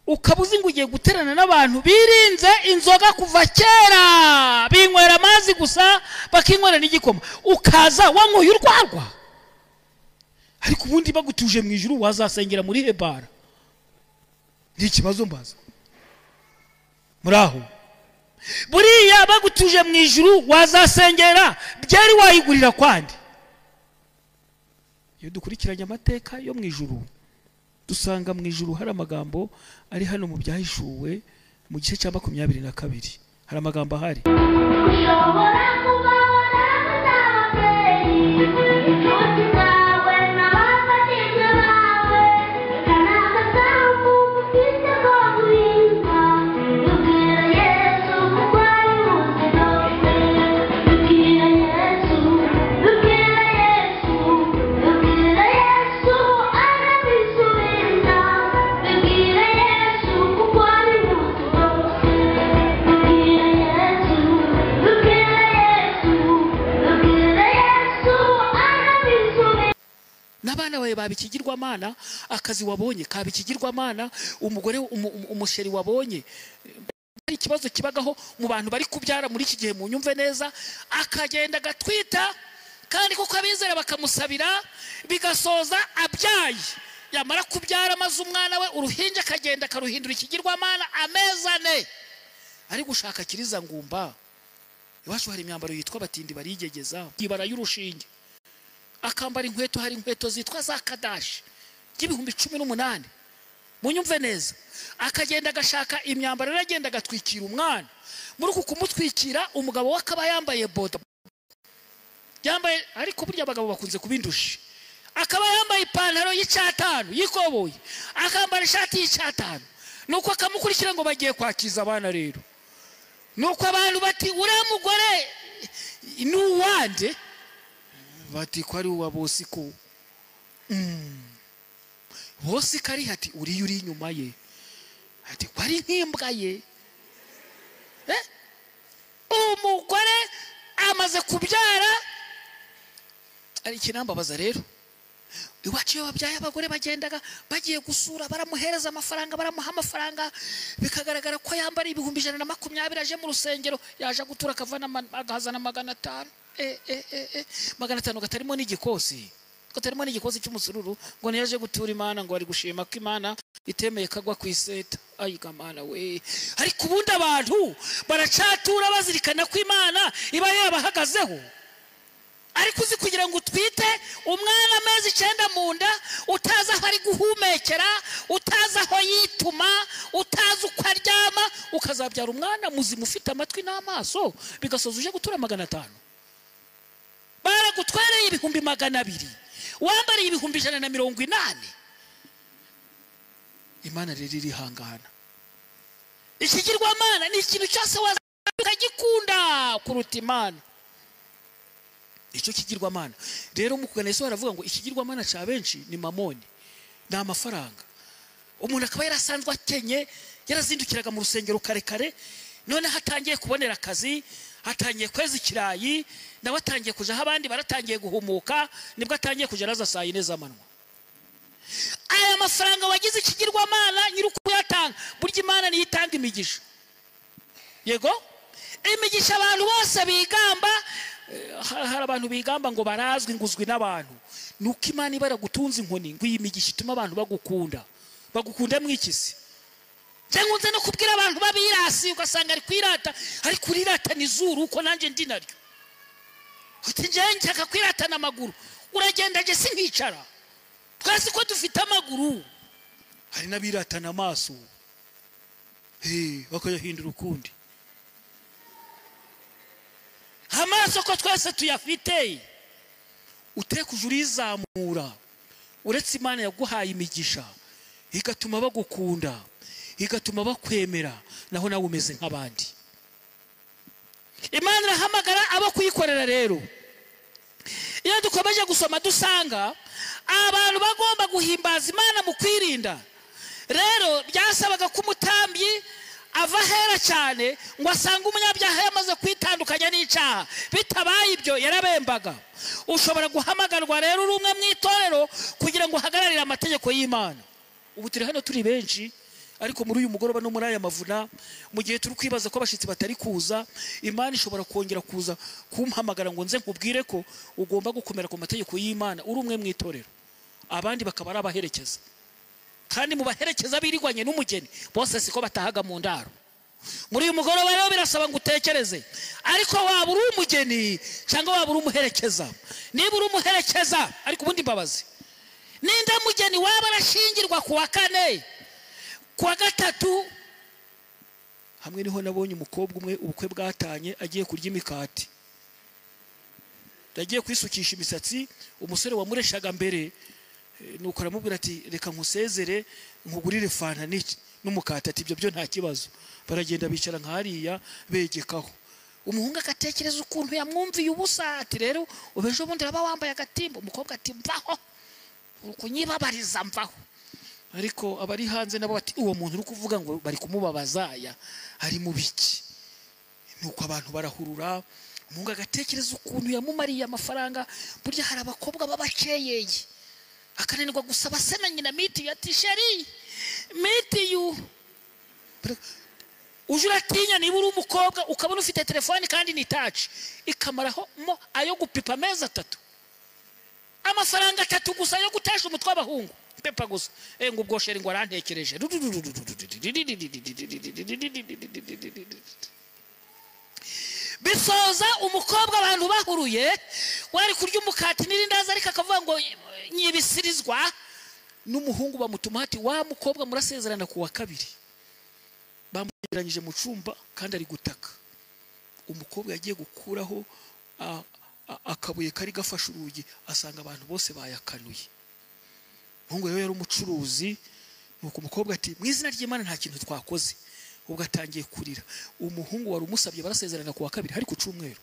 Ukaba uzi ngo ugiye guterana n'abantu birinze inzoga kuva kera, binywera amazi gusa, bakinywera n'igikoma, ukaza wanyoye urwarwa. Ariko ubundi bagutuje mu ijuru wazasengera muri hebara? Ni ikibazo mbaza. Muri aho buriya bagutuje mu ijuru wazasengera byari wayigurira kwandi? Iyo dukurikiranye amateka yo mu ijuru, dusanga mu ijuru hari amagambo ari hano mu Byahishuwe mu gice cya 22, hari amagambo ahari. Ushobora kuba n'ababyeyi, inshuti zawe n'abavandimwe bawe, ikanagasambu ufite ko guhinga. Bibwira Yesu kuko ari buzi byose. Bibwira Yesu, bibwira Yesu, bibwira Yesu arabisubiza. Bibwira Yesu kuko ari buzi byose. Bibwira Yesu, bibwira Yesu, bibwira Yesu arabisubiza. N'abana bawe baba ikigirwamana, akazi wabonye kaba ikigirwamana, umugore umusheri wabonye. Hari ikibazo kibagaho mu bantu bari kubyara muri iki gihe, mu nyumve neza, akagenda agatwita, kandi kuko abizera bakamusabira, bigasoza abyaye. Yamara kubyara maze umwana we uruhinja akagenda akaruhindura ikigirwamana amezi 4 ari gushaka kiriza ngumba. Iwacu hari imyambaro yitwa batindi barigegeza, ibara y'urushinge, akambara inkweto, hari inkweto zitwa za kadashi 18,000, munyumve neza. Akagenda agashaka imyambaro, aragenda agatwikira umwana. Muri uku kumutwikira, umugabo we akaba yambaye boda, yambaye, ariko burya abagabo bakunze kubindusha, akaba yambaye ipantaro y'5 y'ikoboyi, akambara ishati y'5, nuko akamukurikira ngo bagiye kwakiza abana. Rero nuko abantu bati uriya mugore ni uwande? Bati ko ari uwa Bosiko. Bosiko ari ati uriya uri inyuma ye, ati ko ari nk'imbwa ye. Umugore amaze kubyara. Ari ikinambabaza rero, iwacu iyo babyaye abagore bagendaga bagiye gusura, baramuhereza amafaranga, baramuha amafaranga, bikagaragara ko yambara 120,000, aje mu rusengero yaje gutura akavana agahazana 500, 500 katarimo n'igikosi, katarimo n'igikosi cy'umusururu, ngo niyaje gutura Imana, ngo ari gushima ko Imana itemeye kagwa ku iseta. Ayiga Mana we! Ariko ubundi abantu baracatura bazirikana ko Imana iba yabahagazeho. Ariko uzi kugira ngo utwite umwana amezi 9 mu nda, utazi aho ari guhumekera, utazi aho yituma, utazi uko aryama, ukazabyara umwana muzima ufite amatwi n'amaso, bigasoza uje gutura 500. Baragutwereye 200,000, wambariye 180,000. Imana rero irihangana. Ikigirwamana ni ikintu cyose waza ukagikunda kuruta Imana. Icyo kigirwamana rero mu kugana Yesu baravuga ngo ikigirwamana cya benshi ni mamoni, ni amafaranga. Umuntu akaba yarasanzwe akenye, yarazindukiraga mu rusengero kare kare, none hatangiye kubonera akazi, hatangiye kweza ikirayi, nawe atangiye kuja aho abandi baratangiye guhumuka, nibwo atangiye kuja araza saa 4 z'amanywa. Aya mafaranga wagize ikigirwamana, nyiri kuyatanga, burya Imana niyo itanga imigisha. Yego, imigisha abantu bose bigamba. Hari abantu bigamba ngo barazwi, nguzwi n'abantu. Nuko Imana ibara gutunza inkoni ngo iyi migisha ituma abantu bagukunda. Bagukunda mwikisi. Cyangwa nze no kubwira abantu babirasi, ugasanga ari kwirata, ari kurirata nizuru uko nanje ndi naryo. Uti nje nshaka kwiratana amaguru, uragenda je sinkicara. Twese ko dufite amaguru. Hari n'abiratana amaso, bakayahindura ukundi. Amaso ko twese tuyafite, utekuje urizamura. Uretse Imana yaguhaye imigisha igatuma bagukunda, igatuma bakwemera, naho nawe umeze nk'abandi. Imana irahamagara abo kuyikorera. Rero iyo dukomeje gusoma dusanga abantu bagomba guhimbaza Imana mu kwirinda. Rero byasabaga ko umutambyi ava ahera cyane ngo asange umunyabyaha yamaze kwitandukanya n'icyaha, bitabaye ibyo yarabembaga. Ushobora guhamagarwa rero uri umwe mu itorero kugira ngo uhagararire amategeko y'Imana. Ubu turi hano turi benshi, Ariko muri uyu mugoroba no muri aya mavuna, mu gihe turi kwibaza ko abashitsi batari kuza, Imana ishobora kongera kuza kumpamagara ngo nze nkubwire ko ugomba gukomera ku mategeko y'Imana uri umwe mu itorero, abandi bakaba ari abaherekeza. Kandi mu baherekeza birirwanye n'umugeni bose siko batahaga mu ndaro. Muri uyu mugoroba rero birasaba ngo utekereze, ariko waba uri umugeni cyangwa waba uri umuherekeza. Niba uri umuherekeza, ariko ubundi mbabazi, ninde mugeni waba arashingirwa ku wa kane, ku wa gatatu? Hamwe niho nabonye umukobwa umwe ubukwe bwatanye agiye kurya imikati, yagiye kwisukisha imisatsi. Umusore wamureshaga mbere nuko aramubwira ati reka nkusezere nkugurire fanta n'umukati. Ati ibyo byo nta kibazo. Baragenda bicara nka hariya begekaho. Umuhungu agatekereza ukuntu yamwumviye ubusa, ati rero ubejo bundi araba wambaye agatimba. Umukobwa ati mvaho, ukunyibabariza mvaho. Ariko abari hanze nabo bati uwo muntu uri kuvuga ngo bari kumubabaza aya ari mu biki? Nuko abantu barahurura. Umuhungu agatekereza ukuntu yamumariye amafaranga. Burya hari abakobwa babakeyeye, akananirwa gusaba se na nyina mitiyu, ati sheri mitiyu. Uje uratinya niba uri umukobwa ukabona ufite telefone kandi ni touch, ikamaraho mo ayo gupipa amezi atatu, amafaranga atatu gusa yo gutesha umutwe w'abahungu, pepa gusa. Ngo ubwo sheri ngo arantekereje. Bisoza umukobwa abantu bahuruye wari kurya umukati n'irindazi, ariko akavuga ngo nyibisirizwa. N'umuhungu bamutuma ati wa mukobwa murasezerana ku wa kabiri. Bamugeranyije mu cyumba kandi ari gutaka. Umukobwa yagiye gukuraho akabuye kari gafashe urugi, asanga abantu bose bayakanuye. Umuhungu rero yari umucuruzi. Nuko umukobwa ati mu izina ry'Imana nta kintu twakoze. Ubwo atangiye kurira. Umuhungu wari umusabye barasezerana ku wa kabiri, hari ku cyumweru.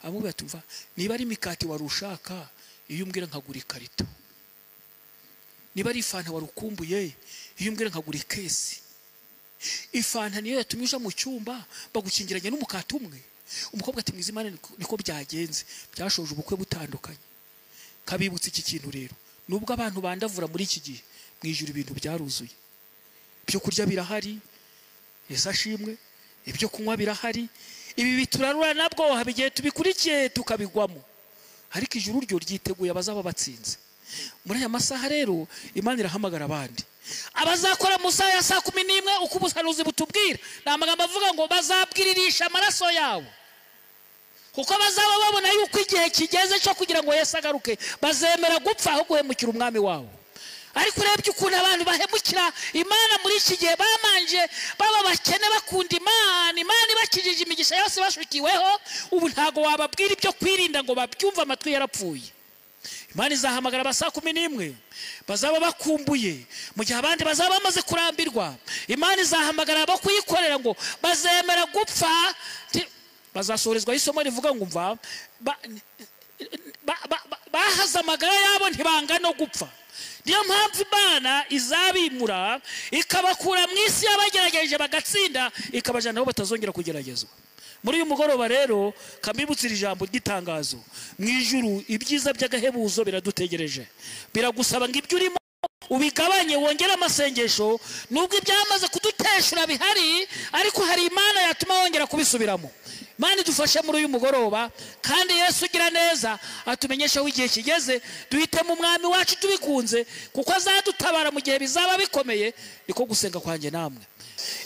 Amubwira ati umva, niba ari imikati wari ushaka, iyo umbwira nkagura ikarito. Niba ari ifanta wari ukumbuye, iyo umbwira nkagura ikesi. Ifanta niyo yatumye uja mu cyumba bagukingiranye n'umukati umwe. Umukobwa ati mu izina niko byagenze, byashoje ubukwe butandukanye. Kabibutse iki kintu rero, nubwo abantu bandavura muri iki gihe, mu ijuru ibintu byaruzuye. Ibyo kurya birahari, Yesu ashimwe, ibyo kunywa birahari. Ibi biturarura nabwo haba igihe tubikurikiye tukabigwamo, ariko ijuru ryo ryiteguye abazaba batsinze. Muri aya masaha rero Imana irahamagara abandi abazakora mu saha ya saa 11, uko ubuhanuzi butubwira. Ni amagambo avuga ngo bazabwiririsha amaraso yabo, kuko bazaba babona yuko igihe kigeze cyo kugira ngo Yesu agaruke. Bazemera gupfa aho guhemukira umwami wabo. Ariko urebye ukuntu abantu bahemukira Imana muri iki gihe, bamanje baba bakene bakunda Imana, Imana ibakijije imigisha yose bashukiweho, ubu ntago wababwira ibyo kwirinda ngo babyumve, amatwi yarapfuye. Imana izahamagara aba saa 11 bazaba bakumbuye, mu gihe abandi bazaba bamaze kurambirwa. Imana izahamagara abo kuyikorera ngo bazemera gupfa, bazasorezwa isomo rivuga ngo umva bahaze amagara yabo ntibanga no gupfa. Niyo mpamvu Imana izabimura ikabakura mu isi y'abagerageje bagatsinda, ikabajana aho batazongera kugeragezwa. Muri uyu mugoroba rero kambibutsira ijambo ry'itangazo. Mu ijuru ibyiza by'agahebuzo biradutegereje. Biragusaba ngo ibyo urimo ubigabanye, wongere amasengesho. Nubwo ibyamaze kuduteshura bihari, ariko hari Imana yatuma wongera kubisubiramo. Imana idufashe muri uyu mugoroba, kandi Yesu ugira neza atumenyesha aho igihe kigeze, duhitemo umwami wacu tubikunze, kuko azadutabara mu gihe bizaba bikomeye. Niko gusenga kwanjye namwe.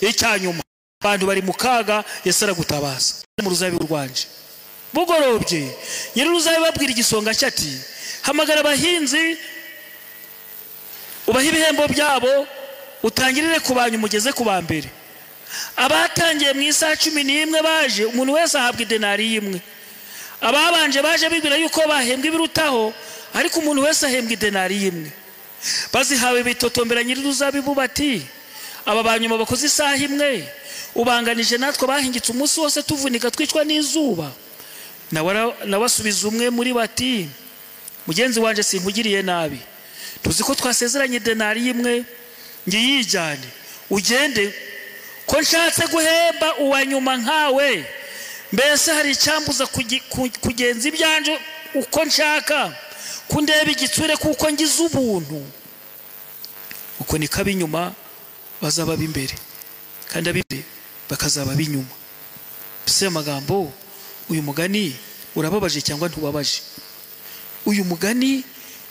Icyanyuma, abantu bari mu kaga, Yesu aragutabaza. Mu ruzabibu rwanje bugorobye, nyir'uruzabibu ababwira igisonga cye ati hamagara abahinzi ubahe ibihembo byabo, utangirire ku banyu mugeze ku ba mbere. Abatangiye mu isaha 11 baje, umuntu wese ahabwa idenari imwe. Ababanje baje bibwira yuko bahembwa ibirutaho, ariko umuntu wese ahembwa idenari imwe. Bazihawe bitotombera nyir'uruzabibu bati aba banyuma bakoze isaha imwe, ubanganije natwe bahingitse umunsi wose tuvunika twicwa n'izuba. Nawe asubiza umwe muri bati mugenzi wanje sinkugiriye nabi, tuzi ko twasezeranye idenari imwe, ngiyijyane ugende, ko nshatse guhemba uwa nyuma nkawe. Mbese hari icyambuza kugenza ibyanje uko nshaka, kundeba igitsure kuko ngize ubuntu? Uko niko ab'inyuma bazaba b'imbere, kandi ab'imbere bakazaba b'inyuma. Ese amagambo uyu mugani urababaje cyangwa ntubabaje? Uyu mugani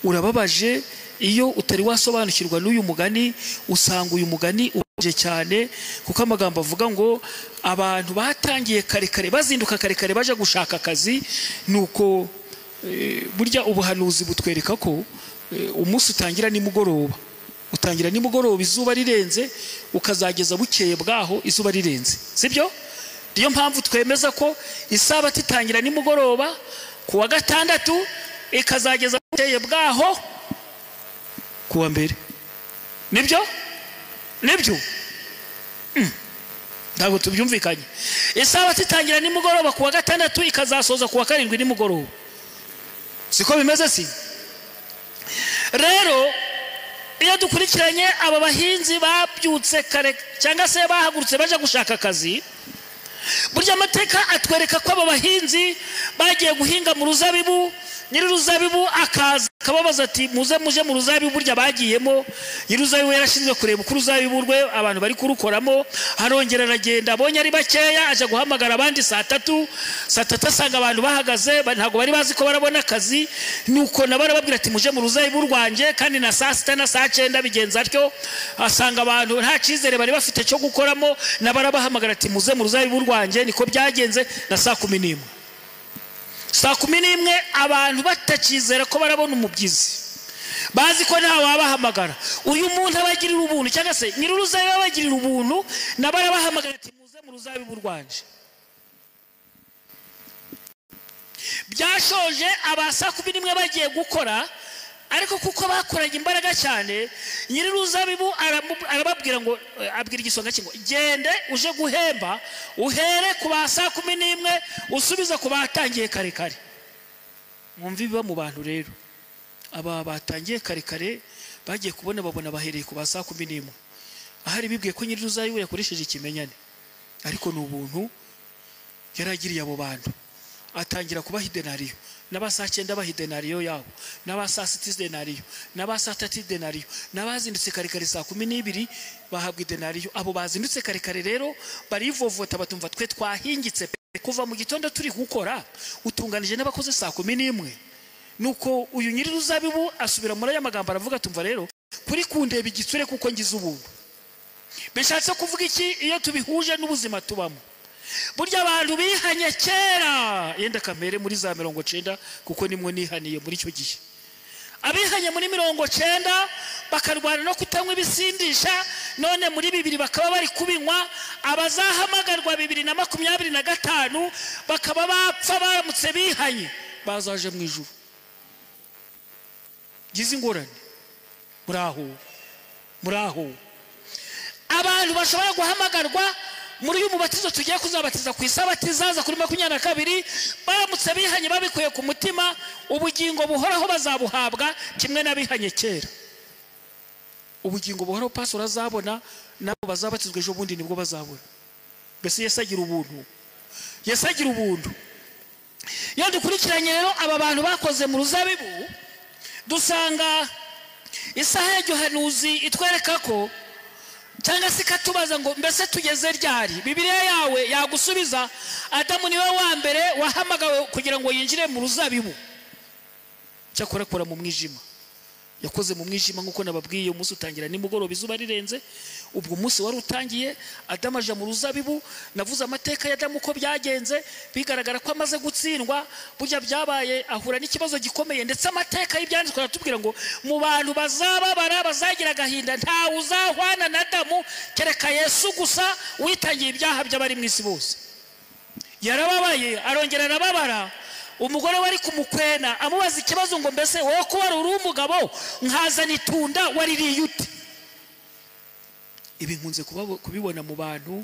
urababaje. Iyo utari wasobanukirwa n'uyu mugani usanga uyu mugani ubabaje cyane, kuko amagambo avuga ngo abantu batangiye kare kare, bazinduka kare kare baje gushaka akazi. Nuko burya ubuhanuzi butwereka ko umunsi utangira nimugoroba, utangira nimugoroba izuba rirenze, ukazageza bukeye bwaho izuba rirenze, sibyo? Niyo mpamvu twemeza ko isabato itangira nimugoroba ku wa gatandatu ikazageza bukeye bwaho ku wa mbere. Nibyo? Nibyo? Ntabwo tubyumvikanye. Isabato itangira nimugoroba ku wa gatandatu ikazasoza ku wa karindwi nimugoroba, siko bimeze? Si rero iyo dukurikiranye aba bahinzi babyutse kare cyangwa se bahagurutse baje gushaka akazi, burya amateka atwereka ko aba bahinzi bagiye guhinga mu ruzabibu. Nyir'uruzabibu akaza akababaza ati muze muje mu ruzabibu. Burya bagiyemo, nyir'uruzabibu yarashinzwe kureba uko uruzabibu rwe abantu bari kurukoramo. Arongera aragenda, abonye ari bakeya aja guhamagara abandi saa tatu. Saa tatu asanga abantu bahagaze, ntabwo bari bazi ko barabona akazi. Nuko nabo arababwira ati muje mu ruzabibu rwanjye. Kandi na saa sita na saa cyenda bigenza atyo, asanga abantu nta cyizere bari bafite cyo gukoramo, nabo arabahamagara ati muze mu ruzabibu rwanjye. Niko byagenze na saa 11. Saa 11 abantu batakizera ko barabona umubyizi, bazi ko nta wabahamagara. Uyu muntu abagirira ubuntu, cyangwa se nyir'uruzabibu abagirira ubuntu, nabo arabahamagara ati muze mu ruzabibu rwanje. Byashoje aba saa 11 bagiye gukora, ariko kuko bakoranye imbaraga cyane, nyir'uruzabibu arababwira ngo, abwira igisonga cye ngo gende uje guhemba, uhere ku ba saa 11 usubiza ku batangiye kare kare. Mwumva ibiba mu bantu rero. Aba batangiye kare kare bagiye kubona babona bahereye ku ba saa 11. Ahari bibwiye ko nyir'uruzabibu yakoresheje ikimenyane, ariko ni ubuntu yaragiriye abo bantu. Atangira kubaha idenariyo, n'aba saa 9 baha idenariyo yabo, n'aba saa 6 idenariyo, n'aba saa 3 idenariyo, n'abazindutse kare kare saa 12 bahabwa idenariyo. Abo bazindutse kare kare rero barivovota, batumva twe twahingitse kuva mu gitondo turi gukora, utunganije n'abakoze saa 11. Nuko uyu nyir'uruzabibu asubira muri aya magambo aravuga tumva rero kuri kundeba igitsure kuko ngize ubuntu. Bishatse kuvuga iki iyo tubihuje n'ubuzima tubamo? Burya abantu bihanye kera, yenda kamere muri za 90, kuko nimwe nihaniye muri icyo gihe. Abihanye muri 90 bakarwana no kutanywa ibisindisha, none muri 2000 bakaba bari kubinywa. Abazahamagarwa 2025 bakaba bapfa baramutse bihanye, bazaje mu ijuru. Gize ingorane muraho, muraho. Abantu bashobora guhamagarwa muri uyu mubatizo tugiye kuzabatiza ku isabato izaza kuri 22, baramutse bihanye babikuye ku mutima, ubugingo buhoraho bazabuhabwa kimwe n'abihanye kera. Ubugingo buhoraho pastor azabona, nabo bazabatizwa ejo bundi nibwo bazabona. Mbese Yesu agira ubuntu, Yesu agira ubuntu. Iyo dukurikiranye rero aba bantu bakoze mu ruzabibu, dusanga isaha ya gihanuzi itwereka ko, cyangwa se ikatubaza ngo mbese tugeze ryari? Bibiliya yawe yagusubiza Adamu niwe wa mbere wahamagawe kugira ngo yinjire mu ruzabibu. Cyakora akora mu mwijima, yakoze mu mwijima nk'uko nababwiye. Umunsi utangira nimugoroba izuba rirenze, ubwo umunsi wari utangiye Adamu aja mu ruzabibu. Navuze amateka ya Adamu uko byagenze, bigaragara ko amaze gutsindwa. Burya byabaye ahura n'ikibazo gikomeye, ndetse amateka y'ibyanditswe aratubwira ngo mu bantu bazababara bazagira agahinda ntawe uzahwana na Adamu kereka Yesu gusa witangiye ibyaha by'abari mu isi bose. Yarababaye, arongera arababara. Umugore wari kumukwena amubaza ikibazo ngo mbese wowe ko wari uri umugabo nkazana itunda waririye ute? Ibi nkunze kubibona mu bantu,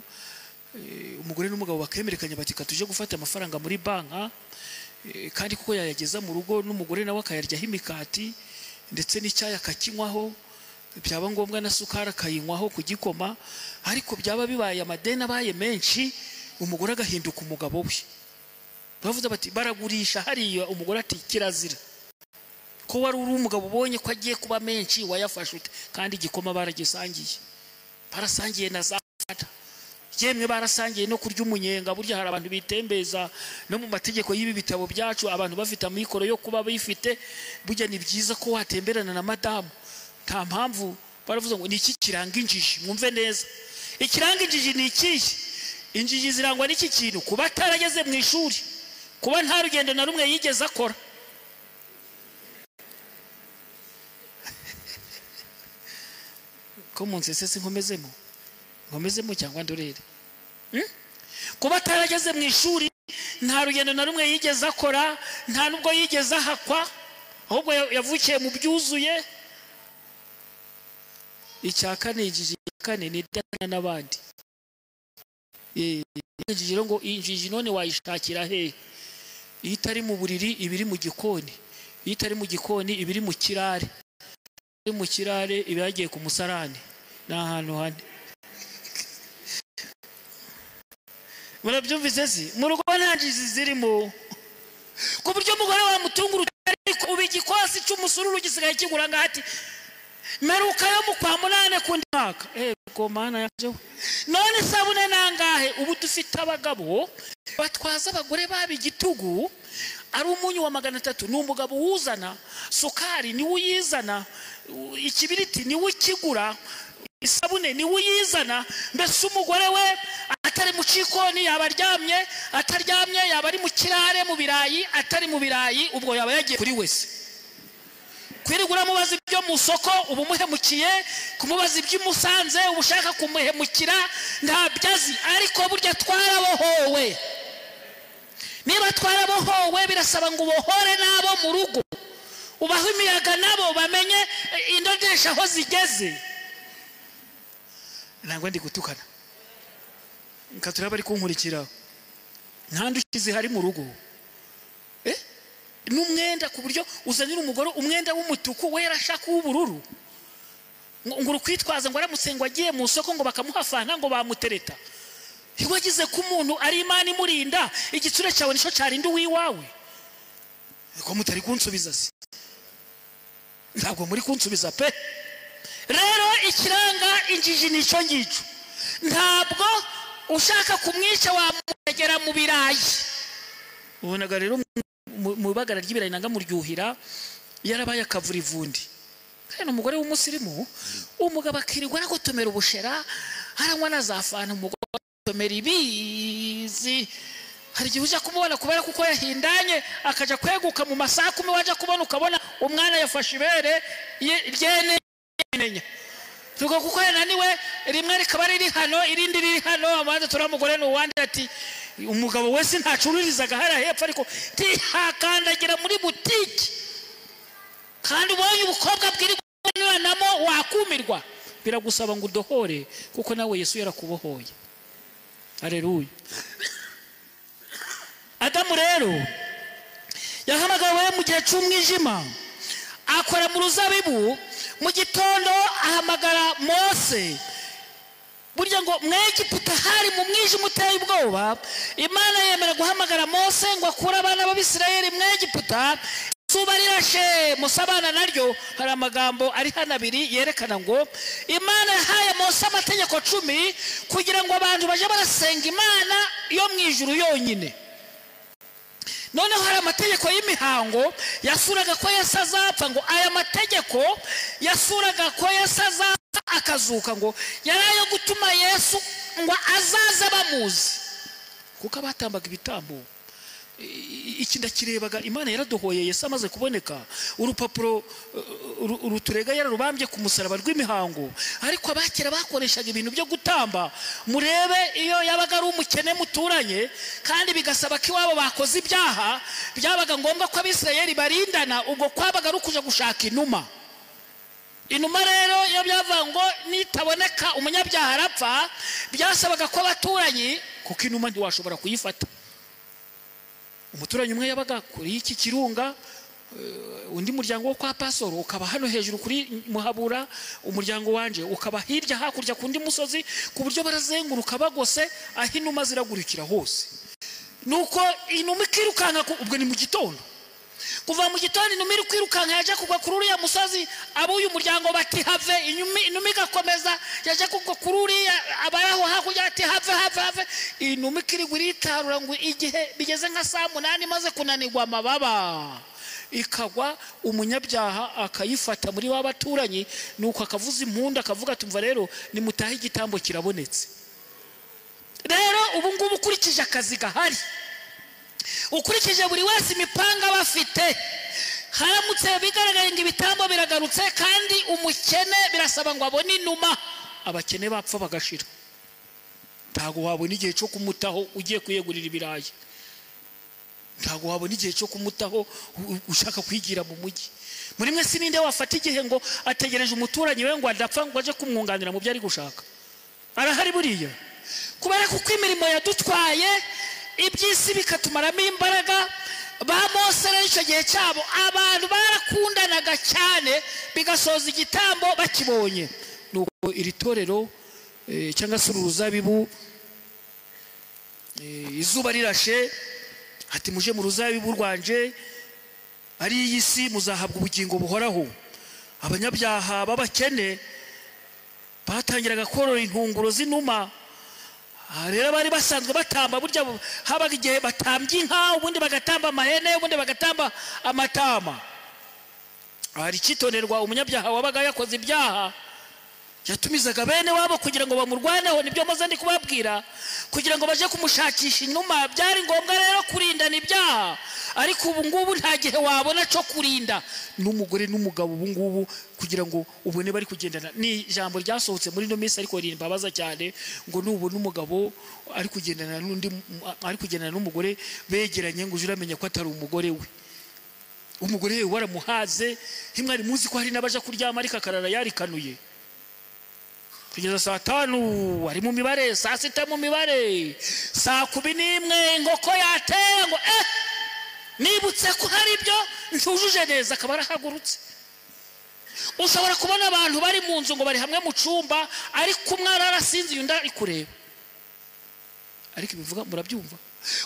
umugore n'umugabo bakemerekanya bati tuje gufata amafaranga muri banka, kandi kuko yayageza mu rugo n'umugore nawe akayaryaho imikati ndetse n'icyayi akakinywaho, byaba ngombwa na sukari akayinywaho ku gikoma, ariko byaba bibaye amadeni abaye menshi umugore agahinduka umugabo we. Bavuze bati baragurisha hariya, umugore ati kirazira ko wari uri umugabo ubonye ko agiye kuba menshi wayafashe ute? Kandi igikoma baragisangiye. Barasangiye na za fata, yemwe barasangiye no kurya umunyenga. Burya hari abantu bitembeza no mu mategeko y'ibi bitabo byacu, abantu bafite amikoro yo kuba bifite. Burya ni byiza ko watemberana na madamu, nta mpamvu. Baravuze ngo ni iki kiranga injiji? Mwumve neza, ikiranga injiji ni ikihe? Injiji zirangwa n'iki kintu: kuba atarageze mu ishuri, kuba nta rugendo na rumwe yigeze akora. Ko mu nsese nkomezemo nkomezemo cyangwa ndorere? Kuba atarageze mu ishuri, nta rugendo na rumwe yigeze akora, nta nubwo yigeze ahakwa, ahubwo yavukiye mu byuzuye. Icya kane, injiji kane ni idana n'abandi. Injiji ngo injiji none wayishakira hehe? Iyo itari mu buriri iba iri mu gikoni, iyo itari mu gikoni iba iri mu kirare, iri mu kirare iba yagiye ku musarani. Ni ahantu hane. Murabyumvise si? Mu rugo nta njiji zirimo, ku buryo umugore wamutunga ariko ubu igikosi cy'umusururu gisigaye kigura ngati meruka yo mu kwa munane kundi mwaka. Ego mana yaje, none isabune nangahe? Ubu dufite abagabo batwaza abagore baba igitugu, ari umunyu wa 300 ni umugabo wuzana, sukari ni uyizana, ikibiriti ni ukigura, isabune ni uyizana. Mbese umugore we atari mu cikoni yaba aryamye, ataryamye yaba ari mu kirare mu birayi, atari mu birayi ubwo yaba yagiye kuri wese. Kwirigura mubaza ibyo mu soko ubu muhemukiye, kumubaza iby'umusanze ubu ushaka kumuhemukira, ntabyo azi. Ariko burya twarabohowe. Niba twarabohowe, birasaba ngo ubohore n'abo mu rugo, ubaho imiyaga nabo bamenye indodesha aho zigeze. Ntabwo ndi gutukana, nkatura bari kunkurikira. Nta ndushyi zihari mu rugo n'umwenda, ku buryo uzanira umugore umwenda w'umutuku we yarashaka uw'ubururu, ngo urukwitwaza ngo aramutse ngo agiye mu soko ngo bakamuha fanta ngo bamutereta. Wagize ko umuntu ari Imana imurinda, igitsure cyawe nicyo cyarinda uwiwawe. Ko mutari kunsubiza se? Ntabwo muri kunsubiza pe. Rero ikiranga injiji nicyo ngicyo. Ntabwo ushaka kumwica wamugera mu birayi. Ubonaga rero mu ibagara ry'ibirayi nanga muryuhira yarabaye akavurivundi. Kandi umugore w'umusirimu, umugabo akirirwa aragotomera ubushera, aranywa na za fanta, umugore agotomera ibizi. Hari igihe ujya kumubona kubera kuko yahindanye akaja kweguka mu masaha 10, wajya kubona ukabona umwana yafashe ibere ryene menya tuko kuko yananiwe, rimwe rikaba riri hano irindi riri hano. Abanza turamugore n'uwandi ati umugabo wese ntacururizaga hariya hepfo, ariko tihakandagira muri butiki, kandi ubonye ubukobwa bwirigunyuranamo wakumirwa. Biragusaba ngo udohore, kuko nawe Yesu yarakubohoye. Haleluya. Adamu rero yahamagawe mu gihe cy'umwijima, akora mu ruzabibu. Mu gitondo ahamagara Mose. Burya ngo mu Egiputa hari mu mwijima uteye ubwoba, Imana yemera guhamagara Mose ngo akure abana b'Abisirayeli mu Egiputa. Izuba rirashe, Mose abana naryo. Hari amagambo ari hano abiri yerekana ngo Imana yahaye Mose amategeko 10 kugira ngo abantu baje barasenga Imana yo mu ijuru yonyine. Noneho hari amategeko y'imihango yasuraga ko Yesu azapfa, ngo aya mategeko yasuraga ko Yesu azapfa akazuka, ngo yari ayo gutuma Yesu ngo azaze bamuzi, kuko abatambaga ibitambo. Iki ndakirebaga, Imana yaradohoye Yesu amaze kuboneka, urupapuro ruturega yararubambye ku musaraba rw'imihango. Ariko abakera bakoreshaga ibintu byo gutamba. Murebe iyo yabaga ari umukene muturanye, kandi bigasaba ko iwabo bakoze ibyaha, byabaga ngombwa ko Abisirayeli barindana. Ubwo kwabaga ari ukuja gushaka inuma. Inuma rero iyo byavuga ngo nitaboneka umunyabyaha arapfa, byasabaga ko abaturanyi, kuko inuma ntiwashobora kuyifata. Umuturanyi umwe yabaga kuri iki kirunga, undi muryango wo kwa pasoro ukaba hano hejuru kuri Muhabura, umuryango wanje ukaba hirya hakurya ku ndi musozi, ku buryo barazenguruka bagose aho inuma ziragurukira hose. Nuko inuma ikirukanka, ubwo ni mu gitondo, Kuva mu gitondo inuma iri kwirukanka, yaje kugwa kuri uriya musozi, ab'uyu muryango bati have, inuma igakomeza, yaje kugwa kuri uriya, abayaho hakurya ati have have have. Inuma ikirigwa iritarura, ngo igihe bigeze nka saa 8 imaze kunanirwa amababa ikagwa, umunyabyaha akayifata muri wa baturanyi, nuko akavuza impundu akavuga ati umva rero nimutahe, igitambo kirabonetse. Rero ubu ngubu ukurikije akazi gahari, ukurikije buri wese imipanga bafite, haramutse bigaragaye ngo ibitambo biragarutse kandi umukene birasaba ngo abone inuma, abakene bapfa bagashira. Ntago wabona igihe cyo kumutaho ugiye kwiyegurira ibirayi, ntago wabona igihe cyo kumutaho ushaka kwigira mu mujyi. Muri mwe sininde wafata igihe ngo ategereje umuturanyi we ngo adapfa ngo aje kumwunganira mu byo ari gushaka? Arahari buriya. Kubera kuko imirimo yadutwaye, iby'isi bikatumaramo imbaraga. Ba Mose rero icyo gihe cyabo abantu barakundanaga cyane, bigasoza igitambo bakibonye. Nuko iri torero cyangwa se uruzabibu, izuba rirashe, ati muje mu ruzabibu rwanje ari iyi si, muzahabwa ubugingo buhoraho. Abanyabyaha b'abakene batangiraga korora intunguro z'inuma. Rero bari basanzwe batamba, burya habaga igihe batambye inka, ubundi bagatamba amahene, ubundi bagatamba amatama. Hari icyitonderwa, umunyabyaha wabaga yakoze ibyaha yatumizaga bene wabo kugira ngo bamurwaneho, nibyo maze ndi kubabwira, kugira ngo baje kumushakisha inuma. Byari ngombwa rero kurindana ibyaha, ariko ubu ngubu nta gihe wabona cyo kurinda n'umugore n'umugabo ubu ngubu kugira ngo ubone bari kugendana. Ni ijambo ryasohotse muri ino minsi ariko rimbabaza cyane, ngo nubona umugabo ari kugendana n'undi, ari kugendana n'umugore begeranye, ngo uje uramenye ko atari umugore we. Umugore we waramuhaze, ntimwari muzi ko hari n'abaja kuryama ariko akarara yarikanuye kugeza saa 5 ari mu mibare, saa 6 mu mibare, saa 11 inkoko yatera ngo nibutse ko hari ibyo ntujuje neza, akaba arahagurutse. Ushobora kubona abantu bari mu nzu ngo bari hamwe mu cyumba, ariko umwe ararasinziye undi ari kureba. Ariko ibivuga murabyumva,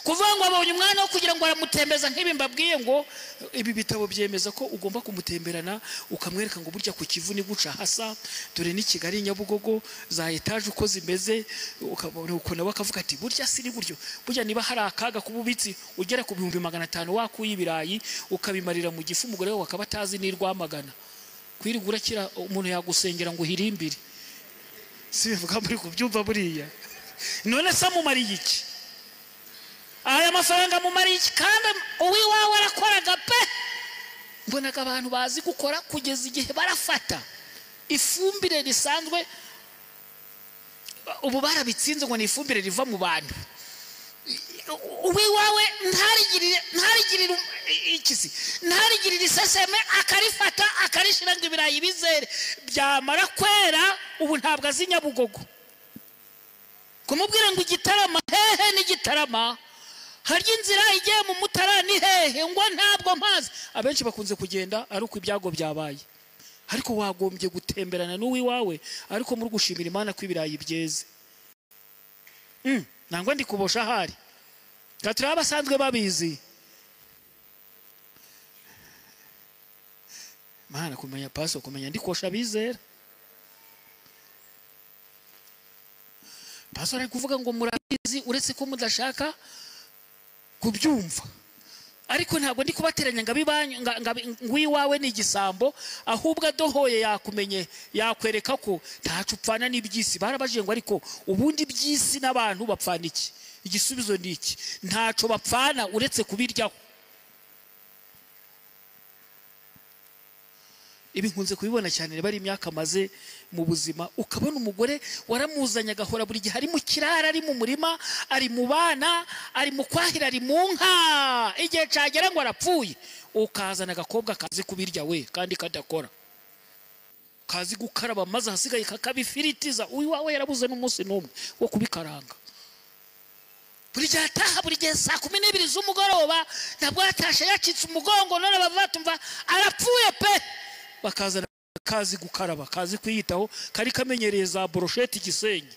kuvuga ngo abonye umwana wo kugira ngo aramutembeza nk'ibi mbabwiye, ngo ibi bitabo byemeza ko ugomba kumutemberana ukamwereka ngo burya ku Kivu ni guca hasa, dore ni Kigali Nyabugogo za etaje uko zimeze, ukabona uko nawe akavuga ati burya siri buryo. Burya niba hari akaga kububitsi ugera ku 500,000 wakuye ibirayi ukabimarira mu gifu, umugore we akaba atazi ni Rwamagana, kwirigura kira umuntu yagusengera ngo uhirimbire. Si bivuga muri kubyumva buriya. None se mumariye iki? Aya mafaranga mumariye iki? Kandi uwiwawe arakoraga pe. Mbonaga abantu bazi gukora kugeza igihe barafata ifumbire risanzwe, ubu barabitsinze ngo ni ifumbire riva mu bantu. Uwiwawe ntarigirire ikisi, ntarigirire iseseme, akarifata akarishira ngo ibirayi bizere, byamara kwera ubu ntabwo azi Nyabugogo. Kumubwira ngo Igitarama hehe n'Igitarama, harya inzira igiye mu Mutara ni hehe, ngo ntabwo mpazi. Abenshi bakunze kugenda ari uko ibyago byabaye, ariko wagombye gutemberana n'uwiwawe, ariko muri gushimira Imana ko ibirayi byeze. Nangwa ndi kubosha ahari gatira abasanzwe babizi. Mana kumenya paso kumenya ndikosha bizera. Paso ari kuvuga ngo murabizi uretse ko mudashaka kubyumva, ariko ntabwo ndi kubateranya ngo abibanyu ngo iwawe ni igisambo, ahubwo adohoye yakumenye yakwereka ko ntacu upfana n'iby'isi. Barabajije ngo ariko ubundi iby'isi n'abantu bapfana iki? Igisubizo ni iki: ntaco bapfana uretse kubiryaho. Ibi nkunze kubibona cyane bari imyaka maze mu buzima, ukabona umugore waramuzanye agahora buri gihe ari mu kirara, ari mu murima, ari mu bana, ari mu kwahira, ari mu nka, igihe cagera ngo arapfuye, ukazana agakobwa kazi kubirya we kandi kadakora, kazi gukaraba maze hasigaye kakabifiritiza. Uyu wawe yarabuze n'umunsi n'umwe wo kubikaranga. Buri gihe ataha buri gihe saa 12 z'umugoroba, ntabwo yatashe yacitse umugongo, none bavuga arapfuye pe. Bakazana kazi gukaraba, kazi kwiyitaho, kari kamenyereye za brochette Gisenyi.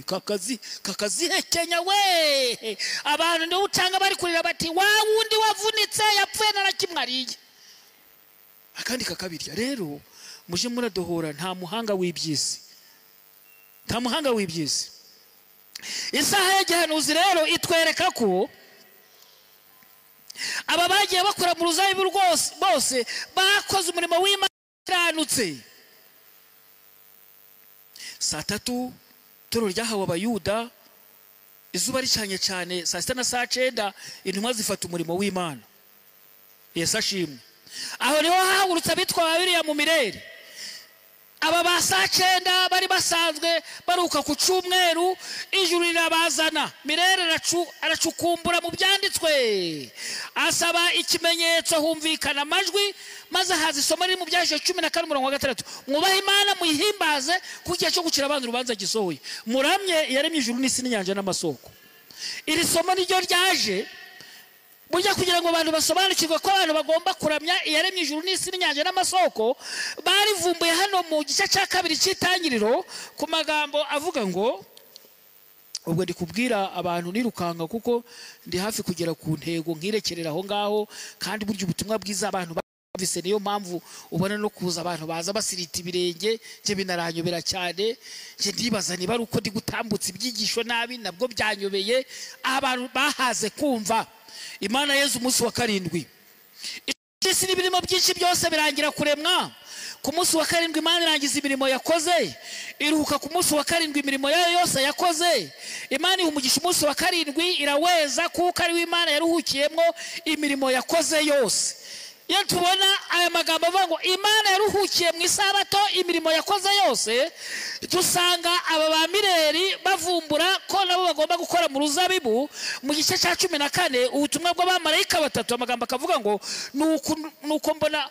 Kakazi kakazihekenya we. Abantu ndiho utanga bari kurira bati wa wundi wavunitse yapfuye na kimwe ariye, akandi kakabirya. Rero muje muradohora, nta muhanga w'ibyisi, nta muhanga w'ibyisi. Isaha ya gihanuzi rero itwereka ko aba bagiye bakora mu ruzabibu rwose bose bakoze umurimo w'Imana iranutse. Saa 3 toro ryahawe abayuda, izuba ricanye cyane. Saa 6 na saa 9 intumwa zifata umurimo w'Imana. Yesu ashimwe. Aho niho hahagurutse abitwa babiriya mu mirere. Aba ba saa 9 bari basanzwe baruka ku cyumweru, ijuru rirabazana. Mirere aracukumbura mu byanditswe, asaba ikimenyetso, humvikana amajwi, maze haza isomo riri mu Byahishwe 14:6: mwubahe Imana muyihimbaze, kuko igihe cyo gucira abantu urubanza gisohoye, muramye yaremye ijuru n'isi n'inyanja n'amasoko. Iri somo niryo ryaje burya kugira ngo abantu basobanukirwe ko abantu bagomba kuramya iyaremye ijuru n'isi n'inyanja n'amasoko. Barivumbuye hano mu gice cya 2 cy'itangiriro ku magambo avuga ngo, ubwo ndi kubwira abantu nirukanga kuko ndi hafi kugera ku ntego nkirekerera aho ngaho. Kandi burya ubutumwa bwiza abantu bumvise, niyo mpamvu ubona no kuza abantu baza basirita ibirenge. Nje binaranyobera cyane, nje ndibaza niba ari uko ndi gutambutsa ibyigisho nabi, nabwo byanyobeye. Abantu bahaze kumva Imana Yezu umunsi wa 7, isi n'ibirimo byinshi byose birangira kuremwa. Ku munsi wa 7 Imana irangiza imirimo yakoze, iruhuka ku munsi wa 7 imirimo yayo yose yakoze. Imana iha umugisha umunsi wa 7 iraweza, kuko ari Imana yaruhukiyemo imirimo yakoze yose. Iyo tubona aya magambo avuga ngo Imana yaruhukiye mu isabato imirimo yakoze yose, dusanga aba ba mireri bavumbura ko nabo bagomba gukora mu ruzabibu. Mu gice cya 14 ubutumwa bw'abamarayika batatu, amagambo akavuga ngo nuko mbona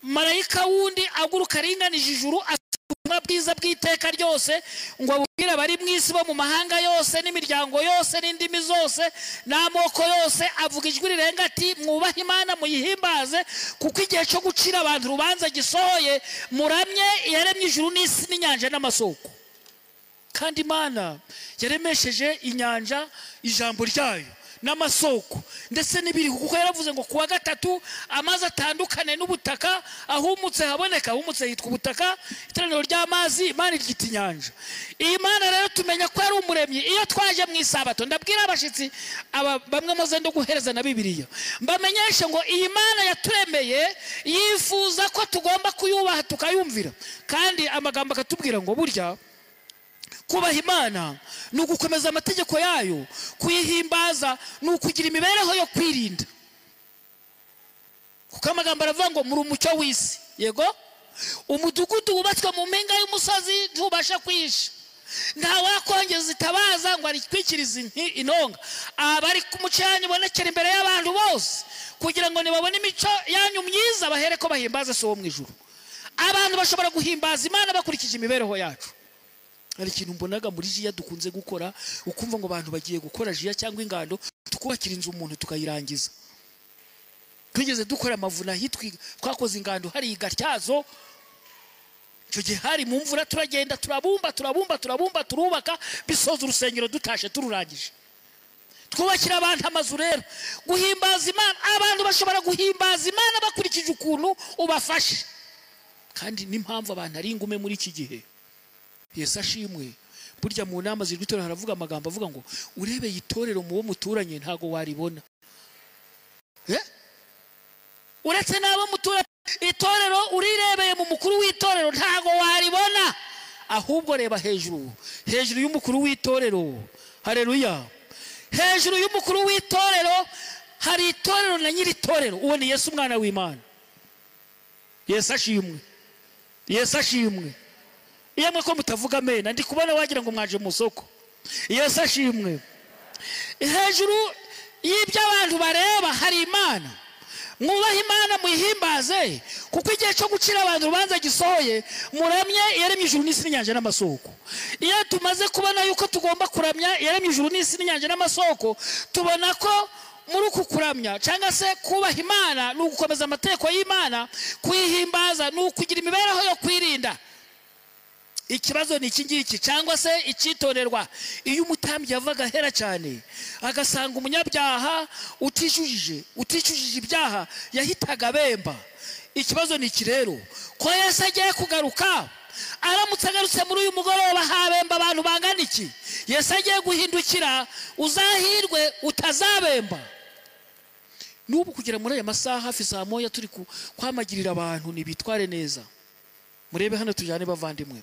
marayika wundi aguruka aringanije ijuru, ubutumwa bwiza bw'iteka ryose, ngo abubwire abari mu isi bo mu mahanga yose n'imiryango yose n'indimi zose n'amoko yose, avuga ijwi rirenga ati mwubahe Imana muyihimbaze, kuko igihe cyo gucira abantu urubanza gisohoye, muramye yaremye ijuru n'isi n'inyanja n'amasoko. Kandi Imana yaremesheje inyanja ijambo ryayo n'amasoko ndetse n'ibiri, kuko yaravuze ngo kuwa 3 amazi atandukane n'ubutaka, ahumutse haboneka. Ahumutse hitwa ubutaka, iteraniro ry'amazi Imana iryita inyanja. Iyi Mana rero tumenya ko ari umuremyi. Iyo twaje mu isabato, ndabwira abashitsi aba bamwe muze ndo guhereza na Bibiliya, mbamenyeshe ngo iyi Mana yaturemeye yifuza ko tugomba kuyubaha tukayumvira. Kandi amagambo akatubwira ngo burya kubaha Imana ni ugukomeza amategeko yayo, kuyihimbaza ni ukugira imibereho yo kwirinda. Kuko amagambo aravuga ngo muri umucyo w'isi. Yego, umudugudu wubatswe mu mpinga y'umusozi ntubasha kwihisha, nta wakongeza itabaza ngo arikwikirize intonga. Abari ku mucyo yanyu ibonekera imbere y'abantu bose, kugira ngo nibabone imico yanyu myiza bahere ko bahimbaza So wo mu ijuru. Abantu bashobora guhimbaza Imana bakurikije imibereho yacu. Hari ikintu mbonaga muri jiya dukunze gukora, ukumva ngo abantu bagiye gukora jiya cyangwa ingando, tukubakira inzu umuntu tukayirangiza. Twigeze dukora amavuna hitwi, twakoze ingando hari igatyazo. Icyo gihe hari mu mvura, turagenda turabumba turabumba turabumba turubaka, bisoza urusengero dutashe tururangije. Twubakira abantu amazu. Rero guhimbaza Imana, abantu bashobora guhimbaza Imana bakurikije ukuntu ubafashe. Kandi n'impamvu abantu ari ingume muri iki gihe. Yesu ashimwe. Burya mu nama z'iryo haravuga amagambo avuga ngo urebeye itorero mu wo muturanye ntago waribona. Uretse n'abo muturanye, itorero urirebeye mu mukuru w'itorero ntago waribona, ahubwo reba hejuru, hejuru y'umukuru w'itorero. Haleluya. Hejuru y'umukuru w'itorero hari itorero na nyiri itorero, uwo ni Yesu umwana w'Imana. Yesu ashimwe. Yesu ashimwe. Iyo mwe ko mutavuga amena, ndi kubona wagira ngo mwaje mu soko. Yesu ashimwe. Hejuru y'ibyo abantu bareba hari Imana. Mwubahe Imana muyihimbaze, kuko igihe cyo gucira abantu urubanza gisohoye, muramye yaremye ijuru n'isi n'inyanja n'amasoko. Iyo tumaze kubona yuko tugomba kuramya yaremye ijuru n'isi n'inyanja n'amasoko, tubona ko muri uku kuramya cyangwa se kubaha Imana ni ugukomeza amategeko y'Imana, kuyihimbaza ni ukugira imibereho yo kwirinda. Ikibazo ni iki ngiki, cyangwa se icyitonderwa: iyo umutambyi yavaga ahera cyane agasanga umunyabyaha uticujije ibyaha, yahitaga abemba. Ikibazo ni iki rero: ko Yesu agiye kugaruka, aramutse agarutse muri uyu mugoroba, habemba abantu bangana iki? Yesu agiye guhindukira, uzahirwe utazabemba. N'ubu kugera muri aya masaha hafi saa 1 turi kwamagirira abantu ntibitware neza. Murebe hano tujyane, bavandimwe.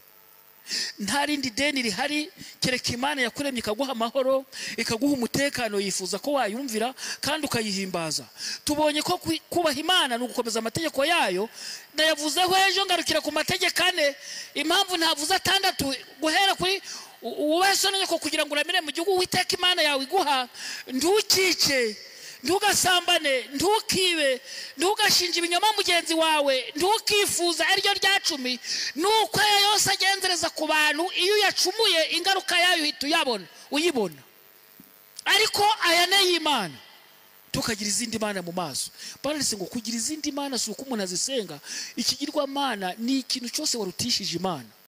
Nta rindi deni rihari kereka Imana yakuremye, ikaguha amahoro, ikaguha umutekano. Yifuza ko wayumvira kandi ukayihimbaza. Tubonye ko kubaha Imana ni ugukomeza amategeko yayo. Nayavuzeho ejo, ngarukira ku mategeko ane. Impamvu ntavuze atandatu, guhera kuri wubahe so na nyoko kugira ngo uramire mu gihugu Uwiteka Imana yawe iguha, ntukice, ntugasambane, ntukibe, ntugashinje ibinyoma mugenzi wawe, ntukifuza, ariryo rya 10. Nuko aya yose agenzereza ku bantu, iyo uyacumuye ingaruka yayo uhita uyabona, uyibona. Ariko aya ne y'Imana, tukagira izindi mana mu maso. Baranditse ngo kugira izindi mana si uko umuntu azisenga. Ikigirwamana ni ikintu cyose warutishije Imana.